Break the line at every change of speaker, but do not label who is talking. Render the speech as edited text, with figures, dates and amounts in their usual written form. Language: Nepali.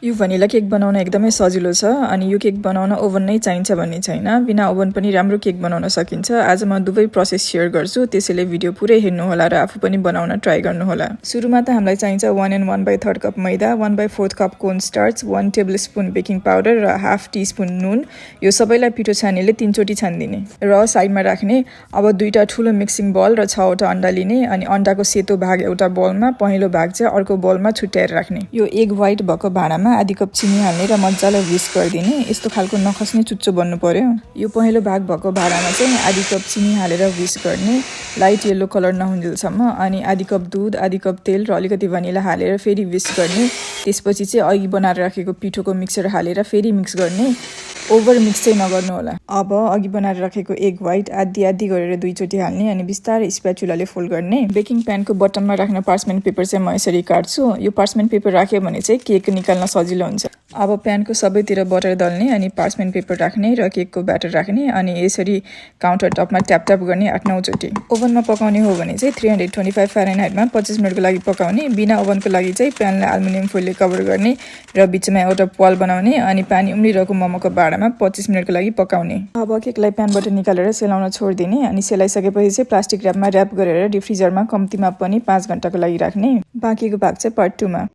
यो भनिला केक बनाउन एकदमै सजिलो छ अनि यो केक बनाउन ओभन नै चाहिन्छ भन्ने छैन। बिना ओभन पनि राम्रो केक बनाउन सकिन्छ। आज म दुवै प्रोसेस शेयर गर्छु, त्यसैले भिडियो पुरै हेर्नु होला र आफू पनि बनाउन ट्राई गर्नु होला। सुरुमा त हामीलाई चाहिन्छ 1 and 1/3 कप मैदा, 1/4 cup corn starch, 1 tablespoon baking powder र हाफ टीस्पुन नुन। यो सबैलाई पिठो छानीले 3 चोटी छानिदिने र साइडमा राख्ने। अब दुईटा ठुलो मिक्सिङ बल र 6 वटा अन्डा लिने अनि अन्डाको सेतो भाग एउटा बलमा, पहेँलो भाग चाहिँ अर्को बलमा छुट्याएर राख्ने। यो एग व्हाइट भएको भाँडामा आधी कप चिनी हाल्ने र मजाले व्हिस्क गरिदिने। यस्तो खालको नखस्ने चुच्चो बन्नु पर्यो। यो पहेँलो भाग भएको भाँडामा चाहिँ आधी कप चिनी हालेर व्हिस्क गर्ने, लाइट येलो कलर नहुन्जेलसम्म। अनि आधी कप दुध, आधी कप तेल र अलिकति भनिला हालेर फेरि व्हिस्क गर्ने। त्यसपछि चाहिँ अघि बनाएर राखेको पिठोको मिक्सर हालेर फेरि मिक्स गर्ने। ओभर मिक्स चाहिँ नगर्नु होला। अब अघि बनाएर राखेको एग व्हाइट आधी आधी गरेर 2 चोटी हाल्ने अनि बिस्तारै स्प्याचुलाले फोल्ड गर्ने। बेकिङ प्यानको बटममा राख्ने पार्चमेन्ट पेपर चाहिँ म यसरी काट्छु। यो पार्चमेन्ट पेपर राख्यो भने चाहिँ केक निकाल्न सजिलो हुन्छ। अब प्यानको सबैतिर बटर दल्ने अनि पार्चमेन्ट पेपर राख्ने र केकको ब्याटर राख्ने अनि यसरी काउन्टर टपमा ट्याप ट्याप गर्ने 8-9 चोटी। ओभनमा पकाउने हो भने चाहिँ 325 फ्यारेनहाइटमा 25 मिनटको लागि पकाउने। बिना ओभनको लागि चाहिँ प्यानलाई एल्युमिनियम फोइलले कभर गर्ने र बीचमा एउटा प्वाल बनाउने अनि पानी उम्लिरहेको मोमोको भाँडामा 25 मिनटको लागि पकाउने। अब केकलाई प्यानबाट निकालेर सेलाउन छोडिदिने अनि सेलाइसकेपछि चाहिँ प्लास्टिक र्यापमा र्याप गरेर डिप फ्रिजरमा कम्तीमा पनि 5 घण्टाको लागि राख्ने। बाँकीको भाग चाहिँ पार्ट 2 मा।